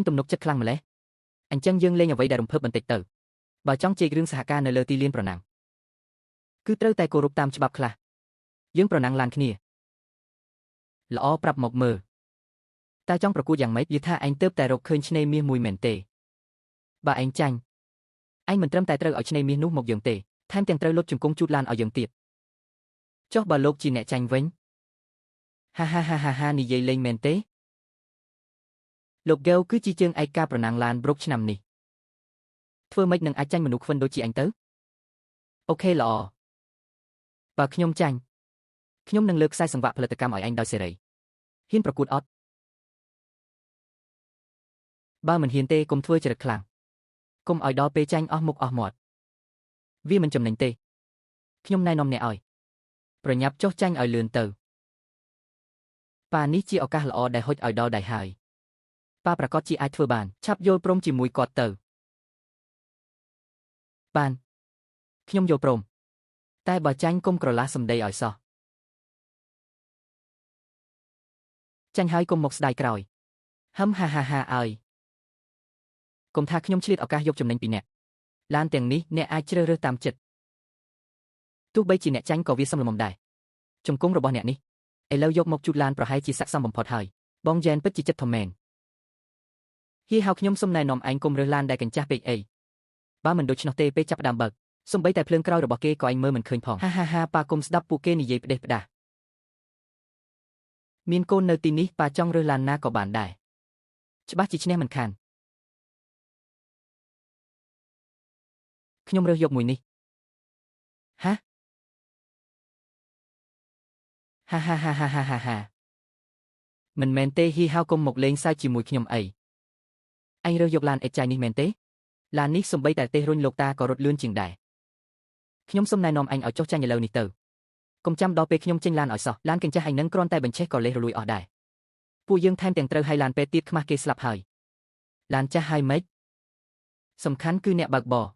ទំនុកចិត្តខ្លាំងម្ល៉េះអញ្ចឹងយើងលេងអ្វីដែលរំភើបបន្តិចទៅបើចង់ជែករឿងសហការនៅលើទីលានប្រណាំងគឺត្រូវតែគោរពតាមច្បាប់ខ្លះយើងប្រណាំងឡានគ្នាល្អប្រាប់មកមើលតើចង់ប្រកួតយ៉ាងម៉េចយល់ថាឯងទើបតែរកឃើញឆ្នេរមាសមួយមែនទេបើឯងចាញ់ឯងមិនត្រឹមតែត្រូវឲ្យឆ្នេរមាសនោះមកយើងទេថែមទាំងត្រូវលុតជង្គង់ជូតឡានឲ្យយើងទៀតចុះបើលោកជាអ្នកចាញ់វិញហាហាហាហាហានិយាយលេងមែនទេលោកហ្គេវគឺជាជើងឯកការប្រណាំងឡានប្រុកឆ្នាំនេះធ្វើម៉េចនឹងអាចចាញ់មនុស្សខ្វិនដូចជាអញទៅ OK ល្អបើខ្ញុំចាញ់ខ្ញុំនឹងលើកខ្សែសង្វាក់ផលិតកម្មឲ្យឯងដោយសេរីហ៊ានប្រកួតអត់បើមិនហ៊ានទេកុំធ្វើចរិតខ្លាំងកុំឲ្យដល់ពេលចាញ់អស់មុខអស់មាត់វាមិនចំណេញទេខ្ញុំណែនាំអ្នកឲ្យប្រញាប់ចុះចាញ់ឲ្យលឿនទៅប៉ានេះជាឱកាសល្អដែលហុចឲ្យដល់ដៃហើយប៉ាប្រកាសជាអាចធ្វើបានឆាប់យល់ព្រមជាមួយគាត់ទៅបានខ្ញុំយល់ព្រមតែបើចាញ់កុំក្រឡាស់សម្ដីឲ្យសោះចាញ់ហើយកុំមកស្ដាយក្រោយហឹមហាហាហាអើយកុំថាខ្ញុំឆ្លៀតឱកាសយកចំណេញពីអ្នកឡានទាំងនេះអ្នកអាចជ្រើសរើសតាមចិត្តទោះបីជាអ្នកចាញ់ក៏វាសមល្មមដែរជង្គង់របស់អ្នកនេះឥឡូវយកមកជូតឡានប្រហែលជាស័ក្តិសមបំផុតហើយបងយ៉ែនពិតជាចិត្តធំមែនហៀហៅខ្ញុំសុំណែនាំឯងកុំរើសឡានដែលកញ្ចាស់ពេកអីបើមិនដូច្នោះទេពេលចាប់ផ្ដើមបើកសំបីតែភ្លើងក្រោយរបស់គេក៏ឯងមើលមិនឃើញផងហាហាហាប៉ាគុំស្ដាប់ពួកគេនិយាយផ្ដេសផ្ដាស់មានកូននៅទីនេះប៉ាចង់រើសឡានណាក៏បានដែរច្បាស់ជាឈ្នះមិនខានខ្ញុំរើសយកមួយនេះហាហាហាហាហាហាហាហាមិនមែនទេហ៊ីហៅគុំមកលេងសើចជាមួយខ្ញុំអីឯងរើសយកឡានអេតចាយនេះមែនទេឡាននេះសំបីតែទេសរុញលោកតាក៏រត់លឿនជាងដែរខ្ញុំសូមណែនាំអញឲ្យចុះចាញ់ឥឡូវនេះទៅកុំចាំដល់ពេលខ្ញុំចេញឡានឲ្យសោះឡានកញ្ចាស់ឯងនឹងគ្រាន់តែបញ្ឆេះក៏លេះរលួយអស់ដែរពួកយើងថែមទាំងត្រូវឲ្យឡានពេទ្យទៀតខ្មាស់គេស្លាប់ហើយឡានចាស់ហើយម៉េចសំខាន់គឺអ្នកបើកបរ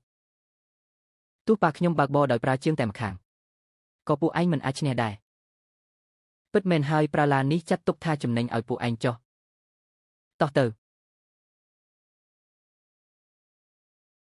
ទោះប៉ាខ្ញុំបើកបរដោយប្រើជើងតែម្ខាងក៏ពួកឯងមិនអាចឈ្នះដែរពិតមែនហើយប្រើឡាននេះចាត់ទុកថាចំណេញឲ្យពួកឯងចុះតោះទៅ